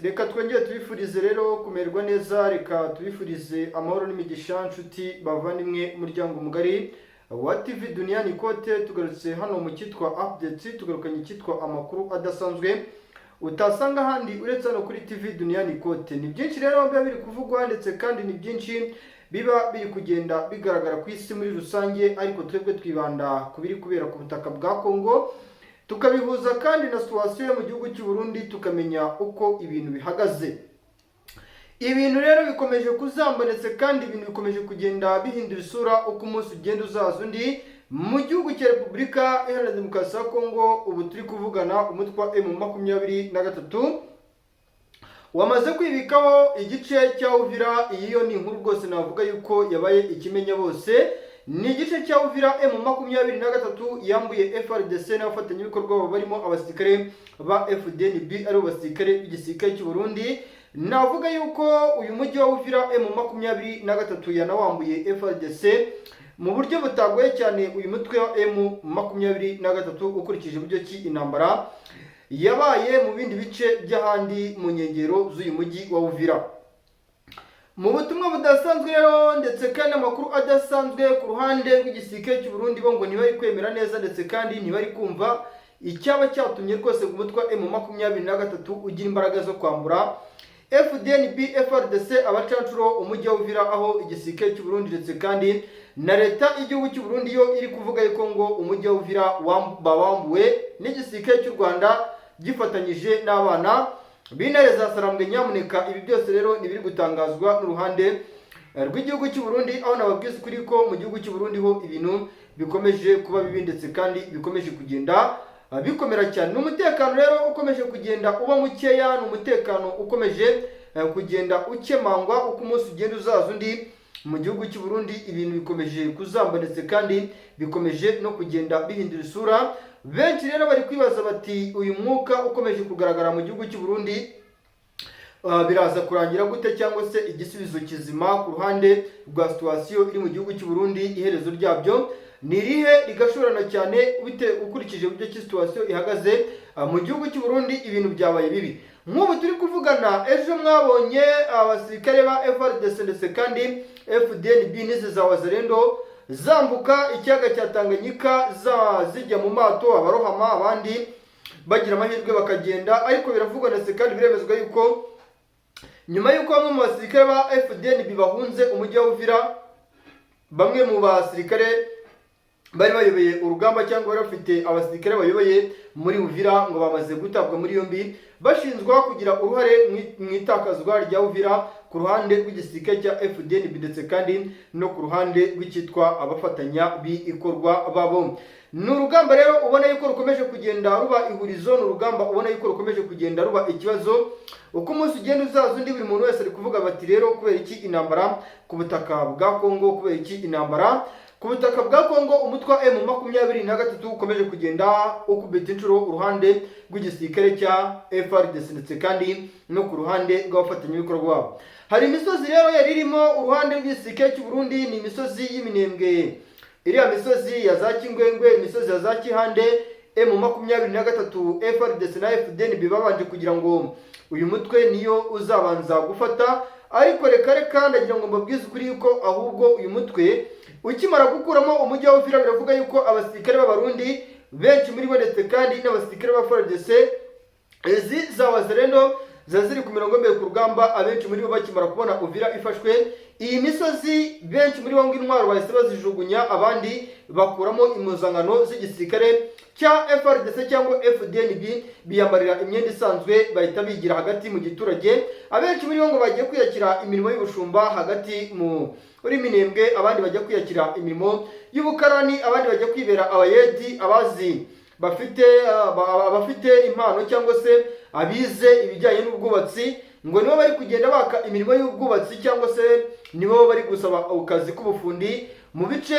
Reka twongere tubifurize rero kumererwa neza, reka tubifurize amahoro n'imigisha, nshuti bavandimwe, umuryango mugari wa TV Duniani Kote. Tugarutse hano mu cyitwa update, tugarukanye icyitwa amakuru adasanzwe utasanga ahandi uretse hano kuri TV Duniani Kote. Ni byinshi rero biba biri kuvugwa, ndetse kandi ni byinshi biba biri kugenda bigaragara ku isi muri rusange, ariko twebwe twibanda ku biri kubera ku butaka bwa Congo, tukabihuza kandi na situation yo mu gihugu cy'u Burundi, tukamenya uko ibintu bihagaze. Ibintu rero bikomeje kuzamba, ndetse kandi ibintu bikomeje kugenda bihindura isura uko umunsi ugenda uzaza undi. Mu gihugu cya Repubulika Iharanira Demokarasi ya Kongo, ubu turi kuvugana, umutwe wa M23 wamaze kwibikaho igice cya Uvira. Iyi yo ni inkuru rwose navuga yuko yabaye ikimenya bose. Ni igice cya Uvira M23 yambuye FARDC n'abafatanyabikorwa babo barimo abasirikare ba FDNB, aribo basirikare b'igisirikare cy'u Burundi. Navuga yuko uyu mujyi wa Uvira M23 yanawambuye FARDC mu buryo butagoye cyane. Uyu mutwe wa M23, ukurikije uburyo ki intambara yabaye mu bindi bice by'ahandi mu nkengero z'uyu mujyi wa Uvira. Mu butumwa budasanzwe rero, ndetse kandi amakuru adasanzwe ku ruhande rw'igisirikare cy'u Burundi, bo ngo ntibari kwemera neza, ndetse kandi ntibari kumva icyaba cyatumye rwose umutwe wa M23 ugira imbaraga zo kwambura FDNB, FARDC, abacancuro umujyi wa Uvira, aho igisirikare cy'u Burundi ndetse kandi na leta y'igihugu cy'u Burundi yo iri kuvuga yuko ngo umujyi wa Uvira bawambuwe n'igisirikare cy'u Rwanda gifatanyije n'abana b'intare za Sarambwe. Nyamuneka, ibi byose rero ni ibiri gutangazwa n'uruhande rw'igihugu cy'u Burundi, aho nababwiza ukuri ko mu gihugu cy'u Burundi ho ibintu bikomeje kuba bibi, ndetse kandi bikomeje kugenda bikomera cyane. Ni umutekano rero ukomeje kugenda uba mukeya, ni umutekano ukomeje kugenda ukemangwa uko umunsi ugenda uzaza undi. Mu gihugu cy'u Burundi ibintu bikomeje kuzamba, ndetse kandi bikomeje no kugenda bihindura isura. Benshi rero bari kwibaza bati: "Uyu mwuka ukomeje kugaragara mu gihugu cy'u Burundi biraza kurangira gute?" Cyangwa se igisubizo kizima ku ruhande rwa situation iri mu gihugu cy'u Burundi, iherezo ryabyo ni irihe? Rigashorana cyane bite ukurikije uburyo ki situation ihagaze mu gihugu cy'u Burundi? Ibintu byabaye bibi. Nk'ubu turi kuvugana, ejo mwabonye abasirikare ba FARDC ndetse kandi FDNB n'izi za Wazalendo zambuka ikiyaga cya Tanganyika, zijya mu mato, abarohama, abandi bagira amahirwe bakagenda. Ariko biravugwa ndetse kandi biremezwa yuko nyuma y'uko bamwe mu basirikare ba FDNB bahunze umujyi wa Uvira, bamwe mu basirikare bari bayoboye urugamba cyangwa bari bafite abasirikare bayoboye muri Uvira ngo bamaze gutabwa muri yombi, bashinjwa kugira uruhare mu itakazwa rya Uvira ku ruhande rw'igisirikare cya FDNB ndetse kandi no ku ruhande rw'icyitwa abafatanya bikorwa babo. Ni urugamba rero ubona yuko rukomeje kugenda ruba ihurizo, ni urugamba ubona yuko rukomeje kugenda ruba ikibazo uko umunsi ugenda uzaza undi. Buri muntu wese ari kuvuga bati: "Rero kubera iki intambara ku butaka bwa Kongo? Kubera iki intambara ku butaka bwa Kongo, umutwe wa M23 ukomeje kugenda ukubita inshuro uruhande rw'igisirikare cya FARDC ndetse kandi no ku ruhande rw'abafatanyabikorwa babo?" Hari imisozi rero yari irimo uruhande rw'igisirikare cy'u Burundi, ni imisozi y'Iminembwe, iriya misozi ya za Kingwengwe, imisozi ya za Kihande. M23, FARDC na FDNB babanje kugira ngo uyu mutwe niyo uzabanza gufata, ariko reka reka, ndagira ngo mbabwize ukuri yuko ahubwo uyu mutwe ukimara gukuramo umujyi wa Uvira, biravuga yuko abasirikare b'Abarundi benshi muri bo, ndetse kandi n'abasirikare ba FARDC, izi za Wazalendo ziba ziri ku mirongo imbere ku rugamba, abenshi muri bo bakimara kubona Uvira ifashwe, iyi misozi, benshi muri bo ngo intwaro bahise bazijugunya, abandi bakuramo impuzankano z'igisirikare cya FARDC cyangwa FDNB, biyambarira imyenda isanzwe, bahita bigira hagati mu giturage. Abenshi muri bo ngo bagiye kwiyakira imirimo y'ubushumba hagati muri Minembwe, abandi bajya kwiyakira imirimo y'ubukarani, abandi bajya kwibera abayedi. Abazi bafite abafite impano cyangwa se abize ibijyanye n'ubwubatsi ngo nibo bari kugenda baka imirimo y'ubwubatsi, cyangwa se nibo bari gusaba akazi k'ubufundi mu bice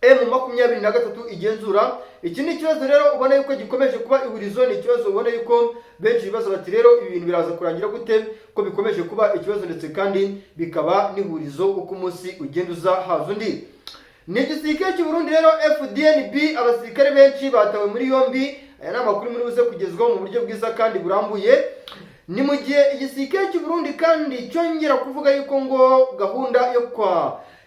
M23 igenzura. Iki ni ikibazo rero ubona yuko gikomeje kuba ihurizo, ni ikibazo ubona yuko benshi bibaza bati: "Rero ibi bintu biraza kurangira gute, ko bikomeje kuba ikibazo ndetse kandi bikaba n'ihurizo uko umunsi ugenda uza haza undi?" Ni igisirikare cy'u Burundi rero FDNB, abasirikare benshi batawe muri yombi. Aya ni amakuru muri buze kugezwaho mu buryo bwiza kandi burambuye. Ni mu gihe igisirikare cy'u Burundi kandi cyongera kuvuga yuko ngo gahunda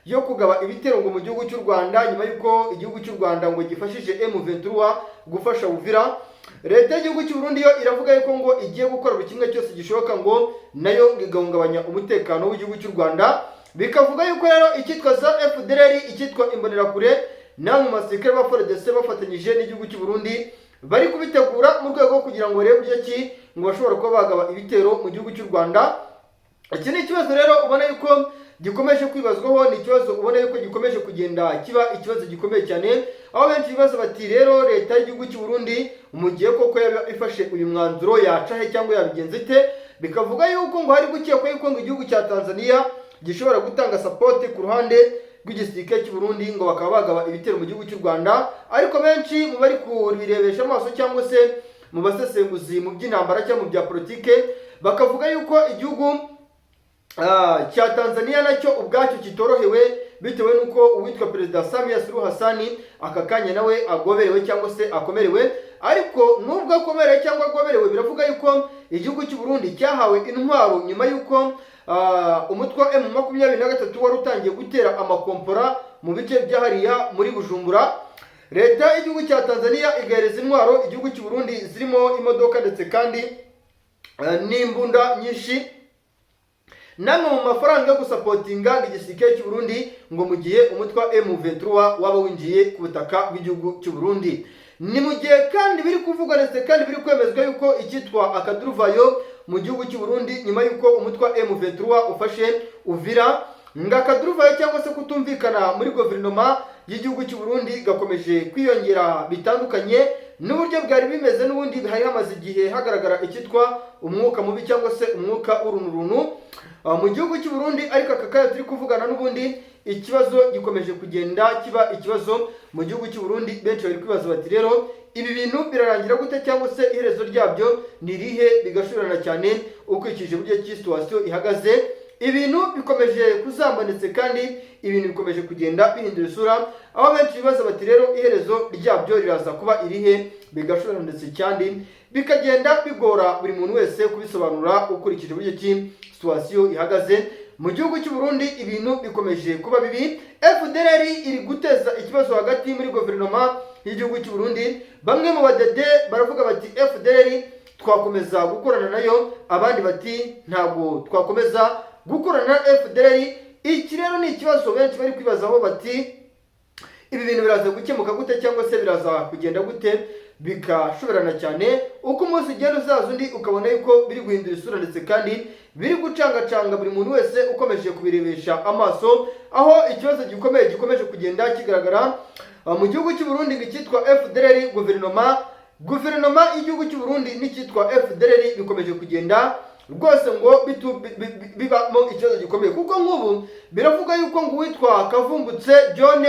yo kugaba ibitero ngo mu gihugu cy'u Rwanda, nyuma y'uko igihugu cy'u Rwanda ngo gifashije M23 gufasha Uvira, leta y'igihugu cy'u Burundi yo iravuga yuko ngo igiye gukora buri kimwe cyose gishoboka ngo nayo ngo igahungabanya umutekano w'igihugu cy'u Rwanda. Bikavuga yuko rero icyitwa za FDLR, icyitwa Imbonerakure namwe mu basirikare ba FARDC bafatanyije n'igihugu cy'u Burundi bari kubitegura mu rwego rwo kugira ngo barebe uburyo ki ngo bashobora kuba bagaba ibitero mu gihugu cy'u Rwanda. Iki ni ikibazo rero ubona yuko gikomeje kwibazwaho, ni ikibazo ubona yuko gikomeje kugenda kiba ikibazo gikomeye cyane, aho benshi bibaza bati: "Rero leta y'igihugu cy'u Burundi mu gihe koko yaba ifashe uyu mwanzuro yaca he cyangwa yabigenza ite?" Bikavuga yuko ngo hari gukekwa yuko ngo igihugu cya Tanzania gishobora gutanga support ku ruhande rw'igisirikare cy'u Burundi, ngo bakaba bagaba ibitero mu gihugu cy'u Rwanda. Ariko benshi mu bari kubirebesha amaso cyangwa se mu basesenguzi mu by'intambara cyangwa mu bya politike bakavuga yuko igihugu cya Tanzania nacyo ubwacyo kitorohewe, bitewe n'uko uwitwa Perezida Samia Suluhu Hassan aka kanya nawe agoberewe cyangwa se akomerewe. Ariko nubwo akomerewe cyangwa agoberewe, biravuga yuko igihugu cy'u Burundi cyahawe intwaro nyuma y'uko umutwe wa M23 wari utangiye gutera amakompora mu bice byahariya muri Bujumbura. Leta y'igihugu cya Tanzania igahereza intwaro igihugu cy'u Burundi zirimo imodoka ndetse kandi n'imbunda nyinshi, namwe mu mafaranga yo gusupportinga igisirikare cy'u Burundi ngo mu gihe umutwe wa M23 waba winjiye ku butaka bw'igihugu cy'u Burundi. Ni mu gihe kandi biri kuvugwa ndetse kandi biri kwemezwa yuko icyitwa akaduruvayo mu gihugu cy'u Burundi, nyuma yuko umutwe wa M23 ufashe Uvira, ngo akaduruvayo cyangwa se kutumvikana muri guverinoma y'igihugu cy'u Burundi gakomeje kwiyongera bitandukanye n'uburyo bwari bimeze n'ubundi. Hari hamaze igihe hagaragara icyitwa umwuka mubi cyangwa se umwuka w'urunturuntu mu gihugu cy'u Burundi, ariko aka kanya turi kuvugana n'ubundi ikibazo gikomeje kugenda kiba ikibazo mu gihugu cy'u Burundi. Benshi bari kwibaza bati: "Rero ibi bintu birarangira gute cyangwa se iherezo ryabyo ni irihe?" Bigashorana cyane ukurikije uburyo ki situation ihagaze. Ibintu bikomeje kuzamba ndetse kandi ibintu bikomeje kugenda bihindura isura, aho benshi bibaza bati: "Rero iherezo ryabyo riraza kuba irihe?" Bigashorana ndetse kandi bikagenda bigora buri muntu wese kubisobanura ukurikije uburyo ki situation ihagaze mu gihugu cy'u Burundi. Ibintu bikomeje kuba bibi. FDLR iri guteza ikibazo hagati muri guverinoma y'igihugu cy'u Burundi. Bamwe mu badede baravuga bati: "FDLR twakomeza gukorana nayo," abandi bati: "Ntabwo twakomeza gukorana na FDLR." Iki rero ni ikibazo benshi bari kwibazaho bati: "Ibi bintu biraza gukemuka gute cyangwa se biraza kugenda gute?" Bikashoberana cyane. Uko umunsi ugenda uzaza undi, ukabona yuko biri guhindura isura ndetse kandi biri gucangacanga buri muntu wese ukomeje kubirebesha amaso, aho ikibazo gikomeye gikomeje kugenda kigaragara mu gihugu cy'u Burundi, ngo icyitwa FDLR, guverinoma y'igihugu cy'u Burundi n'icyitwa FDLR bikomeje kugenda rwose ngo bibamo ikibazo gikomeye, kuko nk'ubu biravuga yuko ngo uwitwa Kavumbutse John,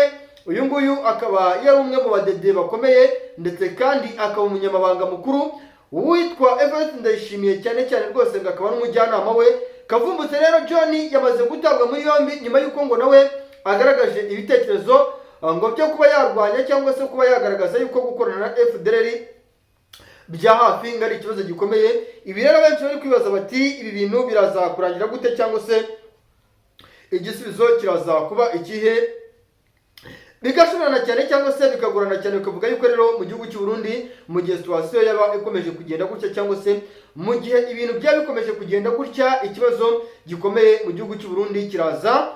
uyu nguyu akaba yari umwe mu badede bakomeye ndetse kandi akaba umunyamabanga mukuru uwitwa Evariste Ndayishimiye cyane cyane rwose, ngo akaba n'umujyanama we. Kavumbutse rero John yamaze gutabwa muri yombi nyuma y'uko ngo nawe agaragaje ibitekerezo ngo byo kuba yarwanya cyangwa se kuba yagaragaza yuko gukorana na FDLR bya hafi ngo ari ikibazo gikomeye. Ibi rero benshi bari kwibaza bati: "Ibi bintu biraza kurangira gute cyangwa se igisubizo kiraza kuba ikihe?" Bigashorana cyane cyangwa se bikagorana cyane. Bikavuga yuko rero mu gihugu cy'u Burundi, mu gihe situation yaba ikomeje kugenda gutya cyangwa se mu gihe ibintu byaba bikomeje kugenda gutya, ikibazo gikomeye mu gihugu cy'u Burundi kiraza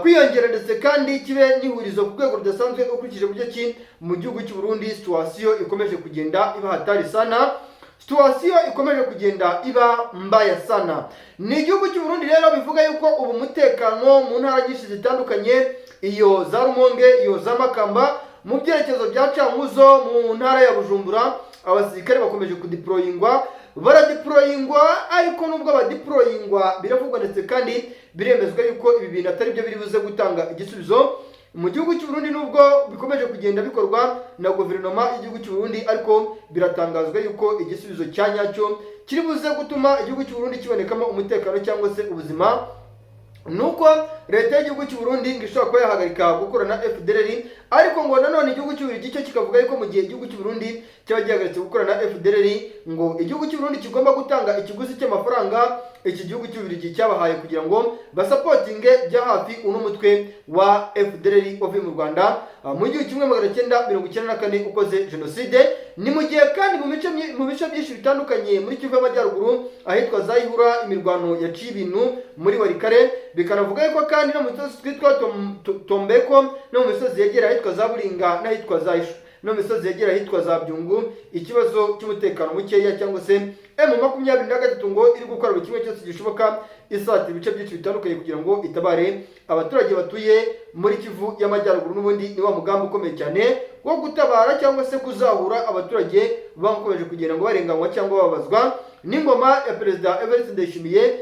kwiyongera ndetse kandi kibe n'ihurizo ku rwego rudasanzwe, ukurikije uburyo ki mu gihugu cy'u Burundi situation ikomeje kugenda iba hatari sana, situation ikomeje kugenda iba mbaya sana. Ni igihugu cy'u Burundi rero bivuga yuko ubu umutekano mu ntara nyinshi zitandukanye, iyo za Rumonge, iyo za Makamba, mu byerekezo bya Cankuzo, mu ntara ya Bujumbura, abasirikare bakomeje kudeployingwa, baradeployingwa. Ariko nubwo badeployingwa, biravugwa ndetse kandi biremezwa yuko ibi bintu atari byo biri buze gutanga igisubizo mu gihugu cy'u Burundi. Nubwo bikomeje kugenda bikorwa na guverinoma y'igihugu cy'u Burundi, ariko biratangazwa yuko igisubizo cya nyacyo kiri buze gutuma igihugu cy'u Burundi kibonekamo umutekano cyangwa se ubuzima Nuko leta y'igihugu cy'u Burundi ngo ishobora kuba yahagarika gukorana na FDLR, ariko ngo nanone igihugu cy'u Bubiligi cyo kikavuga yuko mu gihe igihugu cy'u Burundi cyaba gihagaritse gukorana na FDLR, ngo igihugu cy'u Burundi kigomba gutanga ikiguzi cy'amafaranga iki gihugu cy'u Bubiligi cyabahaye kugira ngo basapotinge bya hafi uno mutwe wa FDLR wavuye mu Rwanda mu 1994 ukoze jenoside. Ni mu gihe kandi mu bice byinshi bitandukanye muri Kivu y'Amajyaruguru, ahitwa za Ihura, imirwano yaciye ibintu muri Walikale. Bikanavuga yuko kandi no mu misozi twitwa Tombeko, no mu misozi yegera ahitwa za Buringa n'ahitwa za Ishu, no mu misozi yegera ahitwa za Byungu, ikibazo cy'umutekano mukeya cyangwa se M23 ngo iri gukora buri kimwe cyose gishoboka, isatira ibice byinshi bitandukanye kugira ngo itabare abaturage batuye muri Kivu y'Amajyaruguru. N'ubundi ni wa mugambi ukomeye cyane wo gutabara cyangwa se kuzahura abaturage bakomeje kugenda ngo barenganywa cyangwa babazwa n'ingoma ya Perezida Evariste Ndayishimiye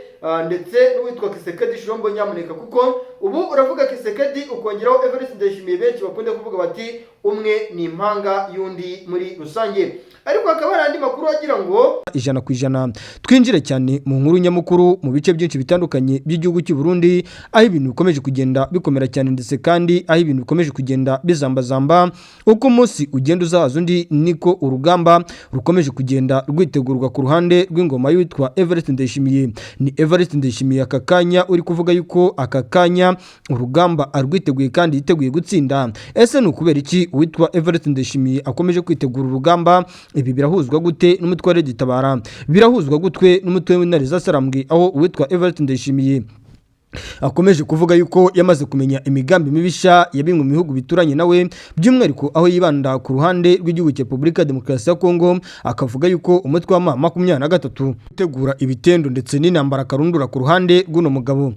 ndetse n'uwitwa Tshisekedi Tshilombo. Nyamuneka, kuko ubu uravuga Tshisekedi ukongeraho Evariste Ndayishimiye, benshi bakunze kuvuga bati umwe ni impanga y'undi muri rusange. Ariko hakaba hari andi makuru agira ngo 100%. Twinjire cyane mu nkuru nyamukuru mu bice byinshi bitandukanye by'igihugu cy'u Burundi, aho ibintu bikomeje kugenda bikomera cyane, ndetse kandi aho ibintu bikomeje kugenda bizambazamba. Uko umunsi ugenda uzahaza undi, niko urugamba rukomeje kugenda rwitegurwa ku ruhande rw'ingoma y'uwitwa Evariste Ndayishimiye. Ni Evariste Ndayishimiye aka kanya uri kuvuga yuko aka kanya urugamba arwiteguye kandi yiteguye gutsinda. Ese ni ukubera iki uwitwa Evariste Ndayishimiye akomeje kwitegura urugamba? Ibi birahuzwa gute n'umutwe wa RED-Tabara? Birahuzwa gutwe n'umutwe w'Intare za Sarambwe, aho uwitwa Evariste Ndayishimiye akomeje kuvuga yuko yamaze kumenya imigambi mibisha ya bimwe mu bihugu bituranye nawe, by'umwihariko aho yibanda ku ruhande rw'igihugu cya Repubulika ya Demokarasi ya Kongo, akavuga yuko umutwe wa M23 utegura ibitendo ndetse n'intambara karundura ku ruhande rw'uno mugabo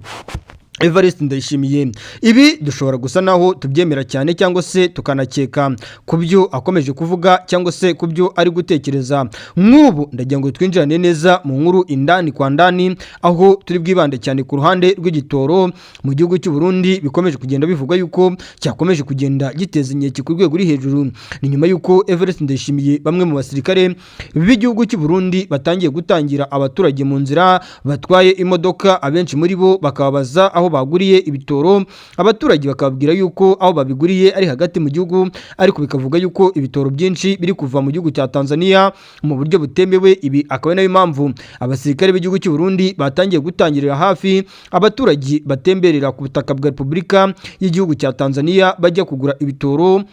Evariste Ndayishimiye? Ibi dushobora gusa naho tubyemera cyane cyangwa se tukanakeka ku byo akomeje kuvuga cyangwa se ku byo ari gutekereza. Nk'ubu ndagira ngo twinjirane neza mu nkuru indani kwa ndani, aho turi bwibande cyane ku ruhande rw'igitoro mu gihugu cy'u Burundi bikomeje kugenda bivugwa yuko cyakomeje kugenda giteza inkeke ku rwego ruri hejuru. Ni nyuma yuko Evariste Ndayishimiye, bamwe mu basirikare b'igihugu cy'u Burundi batangiye gutangira abaturage mu nzira batwaye imodoka, abenshi muri bo bakababaza aho baguriye ibitoro, abaturage bakababwira yuko aho babiguriye ari hagati mu gihugu, ariko bikavuga yuko ibitoro byinshi biri kuva mu gihugu cya Tanzania mu buryo butemewe. Ibi akaba ari nayo mpamvu abasirikare b'igihugu cy'u Burundi batangiye gutangirira hafi abaturage batemberera ku butaka bwa Repubulika y'igihugu cya Tanzania bajya kugura ibitoro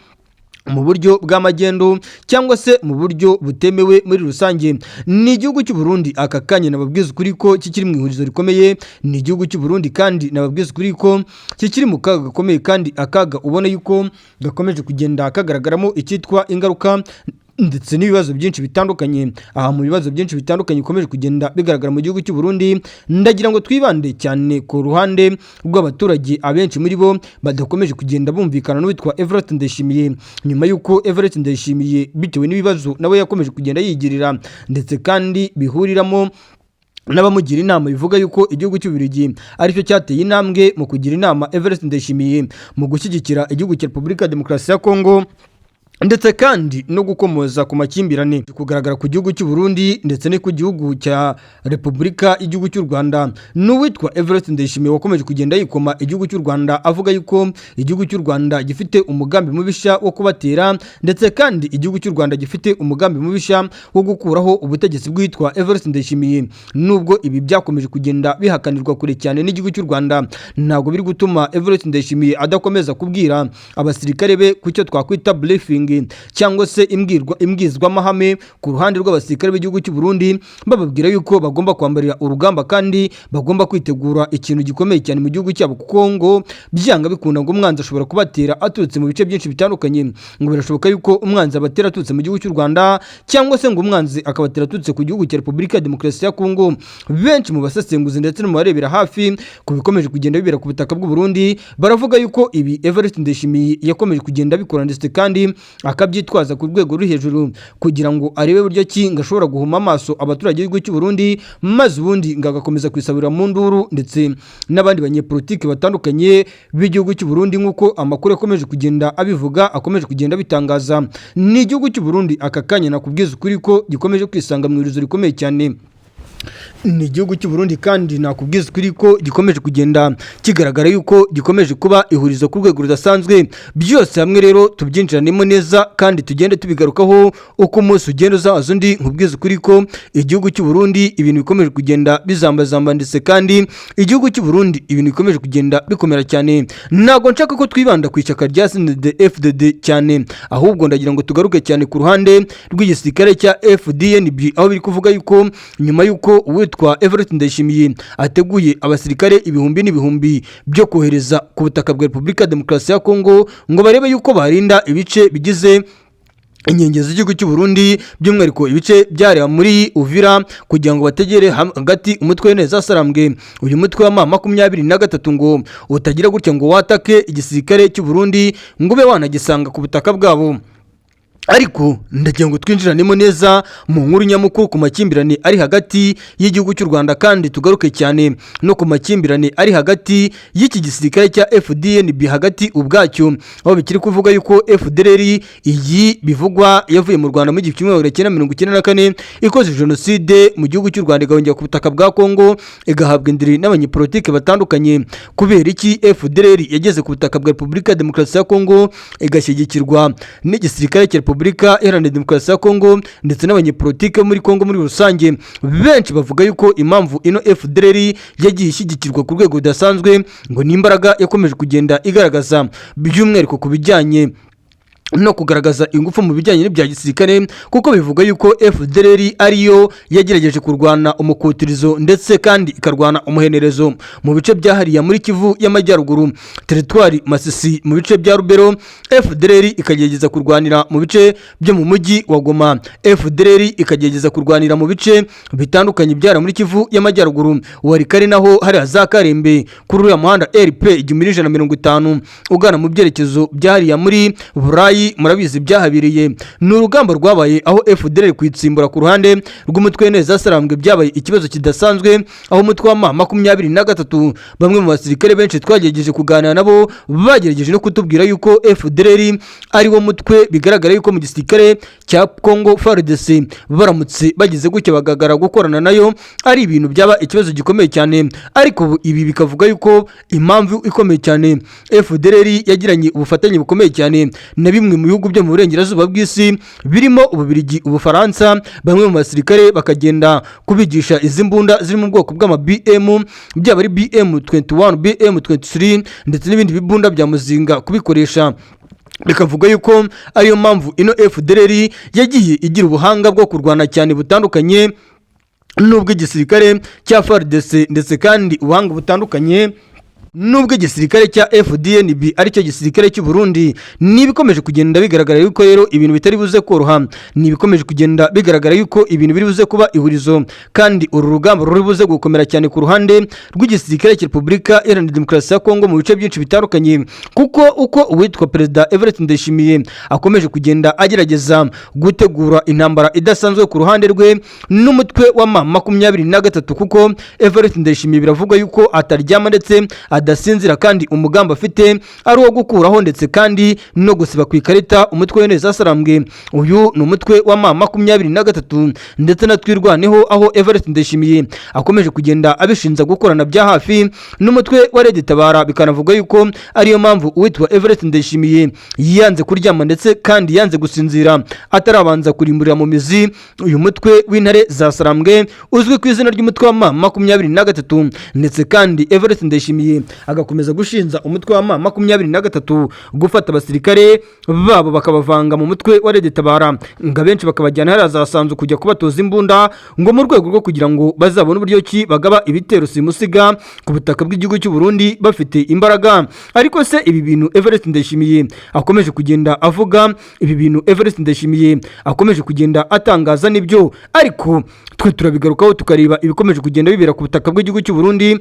mu buryo bw'amagendo cyangwa se mu buryo butemewe muri rusange. Ni igihugu cy'u Burundi aka kanya nababwiza ukuri ko kikiri mu ihurizo rikomeye. Ni igihugu cy'u Burundi kandi nababwiza ukuri ko kikiri mu kaga gakomeye, kandi akaga ubona yuko gakomeje kugenda kagaragaramo icyitwa ingaruka ndetse n'ibibazo byinshi bitandukanye. Aha mu bibazo byinshi bitandukanye bikomeje kugenda bigaragara mu gihugu cy'u Burundi, ndagira ngo twibande cyane ku ruhande rw'abaturage, abenshi muri bo badakomeje kugenda bumvikana n'uwitwa Evariste Ndayishimiye, nyuma y'uko Evariste Ndayishimiye, bitewe n'ibibazo nawe yakomeje kugenda yigirira ndetse kandi bihuriramo n'abamugira inama, bivuga yuko igihugu cy'Ububiligi aricyo cyateye intambwe mu kugira inama Evariste Ndayishimiye mu gushyigikira igihugu cya Repubulika ya Demokarasi ya Kongo, ndetse kandi no gukomoza ku makimbirane kugaragara ku gihugu cy'u Burundi ndetse no ku gihugu cya Repubulika y'igihugu cy'u Rwanda. N'uwitwa Evariste Ndayishimiye wakomeje kugenda yikoma igihugu cy'u Rwanda, avuga yuko igihugu cy'u Rwanda gifite umugambi mubisha wo kubatera, ndetse kandi igihugu cy'u Rwanda gifite umugambi mubisha wo gukuraho ubutegetsi bw'uwitwa Evariste Ndayishimiye. Nubwo ibi byakomeje kugenda bihakanirwa kure cyane n'igihugu cy'u Rwanda, ntabwo biri gutuma Evariste Ndayishimiye adakomeza kubwira abasirikare be ku cyo twakwita briefing cyangwa se imbwirwa imbwizwamahame ku ruhande rw'abasirikare b'igihugu cy'u Burundi, bababwira yuko bagomba kwambarira urugamba kandi bagomba kwitegura ikintu gikomeye cyane mu gihugu cyabo, kuko ngo byanga bikunda ngo umwanzi ashobora kubatera aturutse mu bice byinshi bitandukanye. Ngo birashoboka yuko umwanzi abatera aturutse mu gihugu cy'u Rwanda, cyangwa se ngo umwanzi akabatera aturutse ku gihugu cya Repubulika ya Demokarasi ya Kongo. Benshi mu basesenguzi ndetse no mu barebera hafi ku bikomeje kugenda bibera ku butaka bw'u Burundi baravuga yuko ibi Evariste Ndayishimiye yakomeje kugenda abikora ndetse kandi akabyitwaza ku rwego ruri hejuru kugira ngo arebe buryo ki ngo ashobora guhuma amaso abaturage b'igihugu cy'u Burundi, maze ubundi ngo agakomeza kwisabira mu nduru ndetse n'abandi banyepolitiki batandukanye b'igihugu cy'u Burundi, nk'uko amakuru yakomeje kugenda abivuga, akomeje kugenda abitangaza. Ni igihugu cy'u Burundi aka kanya nakubwiza ukuri ko gikomeje kwisanga mu ihurizo rikomeye cyane. Ni igihugu cy'u Burundi, kandi nakubwiza ukuri ko gikomeje kugenda kigaragara yuko gikomeje kuba ihurizo ku rwego rudasanzwe. Byose hamwe rero tubyinjiranemo neza kandi tugende tubigarukaho uko umunsi ugenda uzaza undi. Nkubwiza ukuri ko igihugu cy'u Burundi ibintu bikomeje kugenda bizambazamba, ndetse kandi igihugu cy'u Burundi ibintu bikomeje kugenda bikomera cyane. Ntabwo nshaka ko twibanda ku ishyaka rya CNDD FDD cyane, ahubwo ndagira ngo tugaruke cyane ku ruhande rw'igisirikare cya FDNB, aho biri kuvuga yuko nyuma yuko uwitwa Everett Ndayishimiye ateguye abasirikare ibihumbi n'ibihumbi byo kohereza ku butaka bwa Repubulika ya Demokarasi ya Kongo ngo barebe yuko barinda ibice bigize inkengero z'igihugu cy'u Burundi, by'umwihariko ibice byareba muri Uvira, kugira ngo bategere hagati umutwe neza sarambwe, uyu mutwe wa M23, ngo utagira gutya ngo watake igisirikare cy'u Burundi, ngo ube wanagisanga ku butaka bwabo. Ariko ndagira ngo twinjiranemo neza mu nkuru nyamukuru ku makimbirane ari hagati y'igihugu cy'u Rwanda, kandi tugaruke cyane no ku makimbirane ari hagati y'iki gisirikare cya FDNB hagati ubwacyo, aho bikiri kuvuga yuko FDLR iyi bivugwa yavuye mu Rwanda mu 1994, ikoze jenoside mu gihugu cy'u Rwanda, igahongera ku butaka bwa Kongo, igahabwa indiri n'abanyepolitike batandukanye. Kubera iki FDLR yageze ku butaka bwa Repubulika ya Demokarasi ya Kongo, igashyigikirwa n'igisirikare cya Repubulika Iharanira Demokarasi ya Kongo ndetse n'abanyepolitike muri Kongo muri rusange? Benshi bavuga yuko impamvu ino FDLR yagiye ishyigikirwa ku rwego rudasanzwe ngo ni imbaraga yakomeje kugenda igaragaza, by'umwihariko ku bijyanye no kugaragaza ingufu mu bijyanye n'ibya gisirikare, kuko bivuga yuko FDLR ariyo yagerageje kurwana umukutirizo ndetse kandi ikarwana umuhenerezo mu bice byahariye muri Kivu y'Amajyaruguru, teritwari Masisi, mu bice bya Rubero. FDLR ikagerageza kurwanira mu bice byo mu mujyi wa Goma. FDLR ikagerageza kurwanira mu bice bitandukanye byara muri Kivu y'Amajyaruguru, Walikale, naho hariya za Karembe kuri uriya muhanda RP 1150 ugana mu byerekezo byahariya muri Burayi. Murabizi byahabereye, ni urugamba rwabaye aho FDLR kuyitsimbura ku ruhande rw'umutwe neza sarambwe byabaye ikibazo kidasanzwe, aho umutwe wa M23, bamwe mu basirikare benshi twagerageje kuganira nabo bagerageje no kutubwira yuko FDLR ari wo mutwe bigaragara yuko mu gisirikare cya Congo FARDC baramutse bagize gutya bagagara gukorana nayo ari ibintu byaba ikibazo gikomeye cyane. Ariko ubu ibi bikavuga yuko impamvu ikomeye cyane FDLR yagiranye ubufatanye bukomeye cyane na bimwe mu bihugu byo mu burengerazuba bw'isi birimo Ububirigi, Ubufaransa, bamwe mu basirikare bakagenda kubigisha izi mbunda ziri mu bwoko bw'ama BM, byaba ari BM 21, BM 23 ndetse n'ibindi bibunda bya muzinga kubikoresha, bikavuga yuko ariyo mpamvu ino FDLR yagiye igira ubuhanga bwo kurwana cyane butandukanye n'ubwo igisirikare cya FARDC, ndetse kandi ubuhanga butandukanye nubwo igisirikare cya FDNB, aricyo gisirikare cy'u Burundi. Ni ibikomeje kugenda bigaragara yuko rero ibintu bitari buze koroha, ni ibikomeje kugenda bigaragara yuko ibintu biri buze kuba ihurizo, kandi uru rugamba ruri buze gukomera cyane ku ruhande rw'igisirikare cya Repubulika Iharanira Demokarasi ya Kongo mu bice byinshi bitandukanye, kuko uko uwitwa Perezida Everett Ndayishimiye akomeje kugenda agerageza gutegura intambara idasanzwe ku ruhande rwe n'umutwe wa M23, kuko Everett Ndayishimiye biravugwa yuko ataryama ndetse adasinzira, kandi umugambi afite ari uwo gukuraho ndetse kandi no gusiba ku ikarita umutwe w'intare sarambwe. Uyu ni umutwe wa M23 ndetse na Twirwaneho, aho Everett Ndayishimiye akomeje kugenda abishinza gukorana bya hafi n'umutwe wa Red Tabara. Bikanavuga yuko ariyo mpamvu uwitwa Everett Ndayishimiye yanze kuryama ndetse kandi yanze gusinzira atarabanza kurimburira mu mizi uyu mutwe w'intare za Sarambwe uzwi ku izina ry'umutwe wa M23. Ndetse kandi Everett Ndayishimiye agakomeza gushinza umutwe wa M23 gufata abasirikare babo bakabavanga mu mutwe wa Red Tabara, ngo abenshi bakabajyana hariya za Sanzu kujya kubatoza imbunda, ngo mu rwego rwo kugira ngo bazabone uburyo ki bagaba ibitero simusiga ku butaka bw'igihugu cy'u Burundi bafite imbaraga. Ariko se ibi bintu Everest Ndayishimiye akomeje kugenda avuga, ibi bintu Everest Ndayishimiye akomeje kugenda atangaza nibyo? Ariko twe turabigarukaho, tukareba ibikomeje kugenda bibera ku butaka bw'igihugu cy'u Burundi,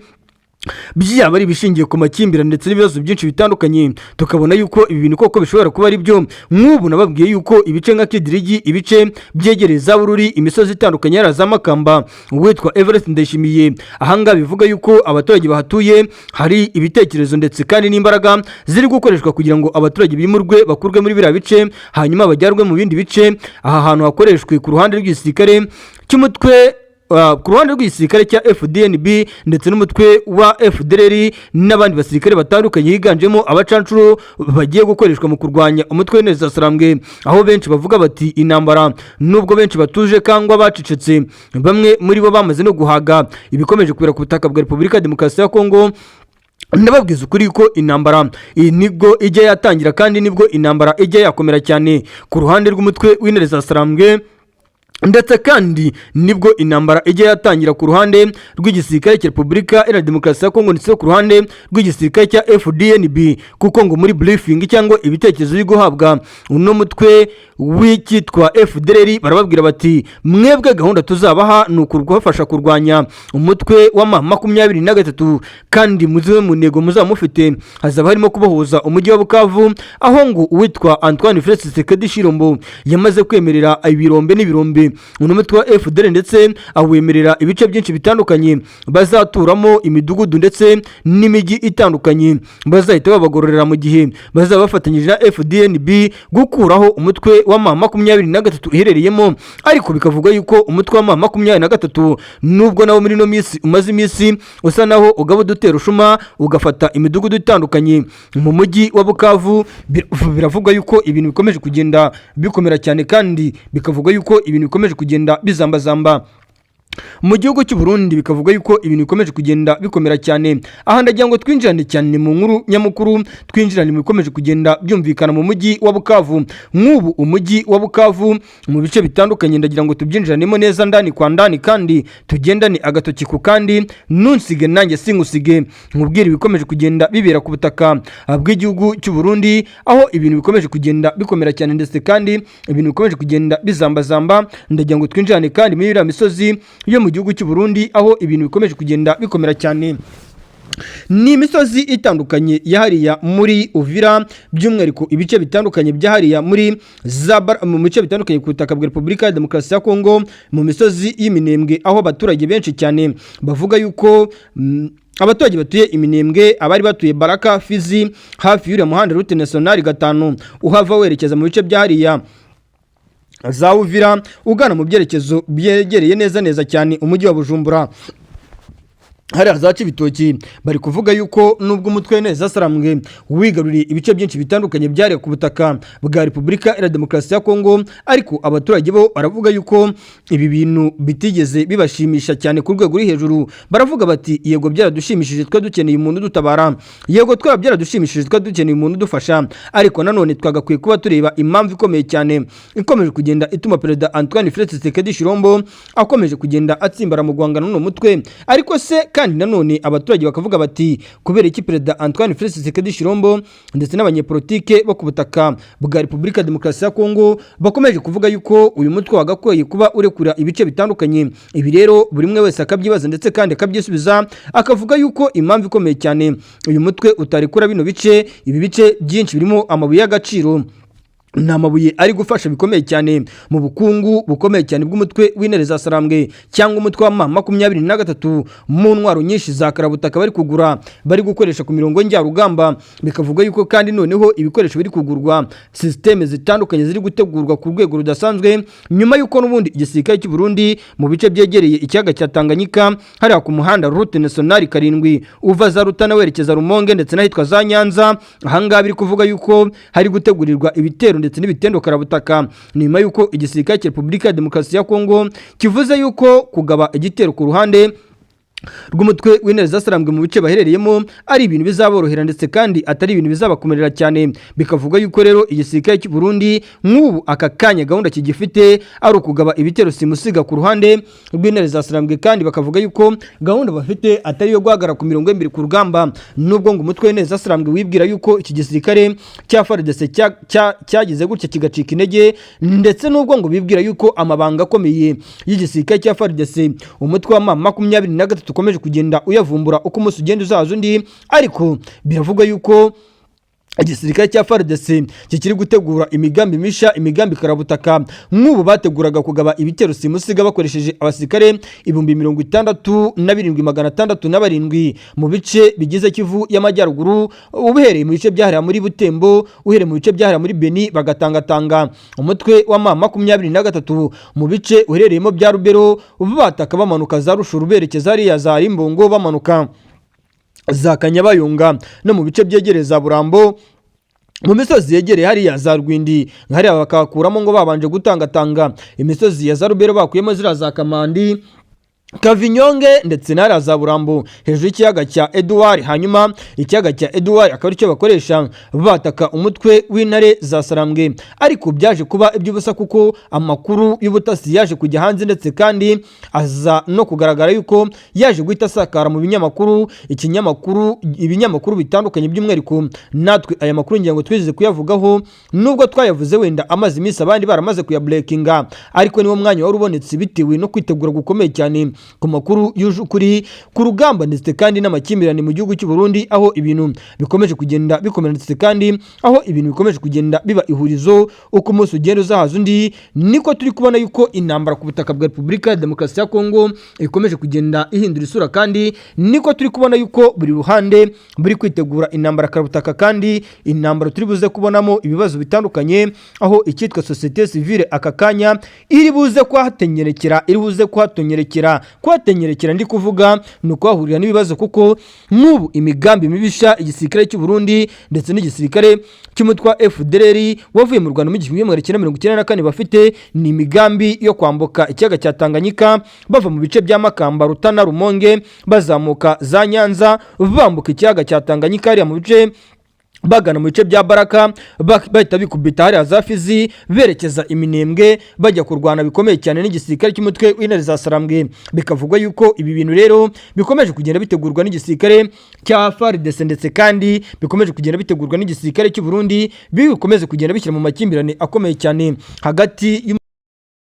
byaba ari ibishingiye ku makimbirane ndetse n'ibibazo byinshi bitandukanye, tukabona yuko ibi bintu koko bishobora kuba ari byo. Nk'ubu nababwiye yuko ibice nka Kidirigi, ibice byegereye za Bururi, imisozi itandukanye yari za Makamba, uwitwa Everest Ndayishimiye ahangaha bivuga yuko abaturage bahatuye hari ibitekerezo ndetse kandi n'imbaraga ziri gukoreshwa kugira ngo abaturage bimurwe, bakurwe muri biriya bice, hanyuma bajyanwe mu bindi bice, aha hantu hakoreshwe ku ruhande rw'igisirikare cy'umutwe. ku ruhande rw'igisirikare cya FDNB ndetse n'umutwe wa FDLR n'abandi basirikare batandukanye higanjemo abacancuro bagiye gukoreshwa mu kurwanya umutwe w'intare za Sarambwe, aho benshi bavuga bati intambara, nubwo benshi batuje kangwa bacecetse, bamwe muri bo bamaze no guhaga ibikomeje kubera ku butaka bwa Repubulika ya Demokarasi ya Kongo. Ndababwiza ukuri ko intambara iyi nibwo ijya yatangira, kandi nibwo intambara ijya yakomera cyane ku ruhande rw'umutwe w'intare za Sarambwe, ndetse kandi nibwo intambara ijya yatangira ku ruhande rw'igisirikare cya Repubulika Iharanira Demokarasi ya Kongo ndetse no ku ruhande rw'igisirikare cya FDNB, kuko ngo muri briefing cyangwa ibitekerezo biri guhabwa uno mutwe w'icyitwa FDLR, barababwira bati: "Mwebwe gahunda tuzabaha ni ukubafasha kurwanya umutwe wa M23, kandi muziwe mu ntego muzaba mufite hazaba harimo kubohoza umujyi wa Bukavu", aho ngo uwitwa Antoine Felix Tshisekedi Tshilombo yamaze kwemerera ibirombe n'ibirombe uno mutwe wa FDL, ndetse awemerera ibice byinshi bitandukanye bazaturamo, imidugudu ndetse n'imijyi itandukanye bazahita babagororera mu gihe bazaba bafatanyije na FDNB gukuraho umutwe wa M23 iherereyemo. Ariko bikavugwa yuko umutwe wa M23, nubwo nawo muri ino minsi umaze iminsi usa naho ugaba udutera ushuma ugafata imidugudu itandukanye mu mujyi wa Bukavu, biravugwa yuko ibintu bikomeje kugenda bikomera cyane, kandi bikavugwa yuko ibintu bikomeje kugenda bizambazamba mu gihugu cy'u Burundi, bikavuga yuko ibintu bikomeje kugenda bikomera cyane. Aha ndagira ngo twinjirane cyane mu nkuru nyamukuru, twinjirane mu bikomeje kugenda byumvikana mu mujyi wa Bukavu. Nk'ubu umujyi wa Bukavu mu bice bitandukanye, ndagira ngo tubyinjiranemo neza ndani kwa ndani, kandi tugendane agatoki ku kandi, ntunsige nanjye sinkусige, nkubwire ibikomeje kugenda bibera ku butaka bw'igihugu cy'u Burundi, aho ibintu bikomeje kugenda bikomera cyane, ndetse kandi ibintu bikomeje kugenda bizambazamba. Ndagira ngo twinjirane kandi muri iriya misozi yo mu gihugu cy'u Burundi, aho ibintu bikomeje kugenda bikomera cyane. Ni imisozi itandukanye yahariya muri Uvira, by'umwihariko ibice bitandukanye byahariya muri mu bice bitandukanye ku butaka bwa Repubulika ya Demokarasi ya Kongo, mu misozi y'Iminembwe, aho abaturage benshi cyane bavuga yuko abaturage batuye Iminembwe, abari batuye Baraka, Fizi, hafi y'uriya muhanda route nationale 5 uhava werekeza mu bice byahariya za Uvira, ugana mu byerekezo byegereye neza neza cyane umujyi wa Bujumbura, hariya za Cibitoki, bari kuvuga yuko nubwo umutwe neza Sarambwe wigaruriye ibice byinshi bitandukanye byari ku butaka bwa Repubulika Iharanira Demokarasi ya Kongo, ariko abaturage bo baravuga yuko ibi bintu bitigeze bibashimisha cyane ku rwego ruri hejuru. Baravuga bati: "Yego byaradushimishije, twe dukeneye umuntu udutabara, yego twaba byaradushimishije, twe dukeneye umuntu udufasha, ariko nanone twagakwiye kuba tureba impamvu ikomeye cyane ikomeje kugenda ituma Perezida Antoine Felix Tshisekedi Tshilombo akomeje kugenda atsimbara mu guhangana n'uno mutwe." Ariko se kandi nanone abaturage bakavuga bati: "Kubera iki Perezida Antoine Felix Tshisekedi Tshilombo ndetse n'abanyepolitike bo ku butaka bwa Repubulika ya Demokarasi ya Kongo bakomeje kuvuga yuko uyu mutwe wagakwiye kuba urekura ibice bitandukanye?" Ibi rero buri umwe wese akabyibaza, ndetse kandi akabyisubiza, akavuga yuko impamvu ikomeye cyane uyu mutwe utarekura bino bice, ibi bice byinshi birimo amabuye y'agaciro, ni amabuye ari gufasha bikomeye cyane mu bukungu bukomeye cyane bw'umutwe w'intare za Sarambwe cyangwa umutwe wa M23, mu ntwaro nyinshi za karabutaka bari kugura, bari gukoresha ku mirongo njyarugamba. Bikavuga yuko kandi noneho ibikoresho biri kugurwa, sisiteme zitandukanye ziri gutegurwa ku rwego rudasanzwe, nyuma y'uko n'ubundi igisirikare cy'u Burundi mu bice byegereye ikiyaga cya Tanganyika, hariya ku muhanda route nationale 7 uva za Rutana werekeza Rumonge ndetse n'ahitwa za Nyanza, ahangaha biri kuvuga yuko hari gutegurirwa ibitero ndetse n'ibitendo karabutaka, nyuma y'uko igisirikare cya Repubulika ya Demokarasi ya Kongo kivuze yuko kugaba igitero ku ruhande rw'umutwe w'intare zasarambwe mu bice baherereyemo ari ibintu bizaborohera, ndetse kandi atari ibintu bizabakomerera cyane. Bikavuga yuko rero igisirikare cy'u Burundi nk'ubu aka kanya gahunda kigifite ari ukugaba ibitero simusiga ku ruhande rw'intare zasarambwe, kandi bakavuga yuko gahunda bafite atari iyo guhagarara ku mirongo y'imbere ku rugamba, nubwo ngo umutwe w'intare zasarambwe wibwira yuko iki gisirikare cya FARDC cyagize gutya kigacika intege, ndetse nubwo ngo bibwira yuko amabanga akomeye y'igisirikare cya FARDC umutwe wa M23 ukomeje kugenda uyavumbura uko umunsi ugenda uzaza undi, ariko biravugwa yuko Igisirikare cya FARDC kikiri gutegura imigambi misha, imigambi karabutaka. Nk'ubu bateguraga kugaba ibitero simusiga bakoresheje abasirikare 67,607 mu bice bigize Kivu y'Amajyaruguru, uhereye mu bice byahariwe muri Butembo, uhereye mu bice byahariwe muri Beni, bagatangatanga umutwe wa M23 mu bice uherereyemo bya Rubero, bataka bamanuka za Rushuru, berekeza hariya za Rimbongo, bamanuka za Kanyabayonga no mu bice byegereye za Burambo, mu misozi yegereye hariya za Rwindi, hariya bakahakuramo ngo babanje gutangatanga imisozi ya za Rubero, bakuyemo ziriya za Kamandi, Kavinyonge ndetse n'ahariya za Burambo hejuru y'ikiyaga cya Edouard. Hanyuma ikiyaga cya Edouard akaba aricyo bakoresha bataka umutwe w'intare za Sarambwe. Ariko byaje kuba iby'ubusa, kuko amakuru y'ubutasi yaje kujya hanze, ndetse kandi aza no kugaragara yuko yaje guhita asakara mu binyamakuru, ikinyamakuru, ibinyamakuru bitandukanye. By'umwihariko natwe aya makuru ngira ngo twigeze kuyavugaho, nubwo twayavuze wenda amaze iminsi abandi baramaze kuyabreakinga, ariko niwo mwanya wari ubonetse bitewe no kwitegura gukomeye cyane ku makuru yuje ukuri ku rugamba, ndetse kandi n'amakimbirane mu gihugu cy'u Burundi, aho ibintu bikomeje kugenda bikomera, ndetse kandi aho ibintu bikomeje kugenda biba ihurizo. Uko umunsi ugenda uzahaza undi, niko turi kubona yuko intambara ku butaka bwa Repubulika ya Demokarasi ya Kongo ikomeje kugenda ihindura isura, kandi niko turi kubona yuko buri ruhande buri kwitegura intambara karabutaka, kandi intambara turi buze kubonamo ibibazo bitandukanye, aho icyitwa société civile aka kanya iri buze kuhatenyerekera, iri buze kuhatonyerekera. Kuhatenyerekera ndi kuvuga ni ukuhahurira n'ibibazo, kuko nk'ubu imigambi mibisha igisirikare cy'u Burundi ndetse n'igisirikare cy'umutwe wa FDLR wavuye mu Rwanda mu 1994 bafite, ni imigambi yo kwambuka ikiyaga cya Tanganyika bava mu bice bya Makamba, Rutana, Rumonge, bazamuka za Nyanza, bambuka ikiyaga cya Tanganyika hariya mu bice, bagana mu bice bya Baraka, bahita bikubita hariya za Fizi, berekeza Iminembwe, bajya kurwana bikomeye cyane n'igisirikare cy'umutwe w'intare za Sarambwe. Bikavugwa yuko ibi bintu rero bikomeje kugenda bitegurwa n'igisirikare cya FARDC, ndetse kandi bikomeje kugenda bitegurwa n'igisirikare cy'u Burundi, bikomeze kugenda bishyira mu makimbirane akomeye cyane hagati y'u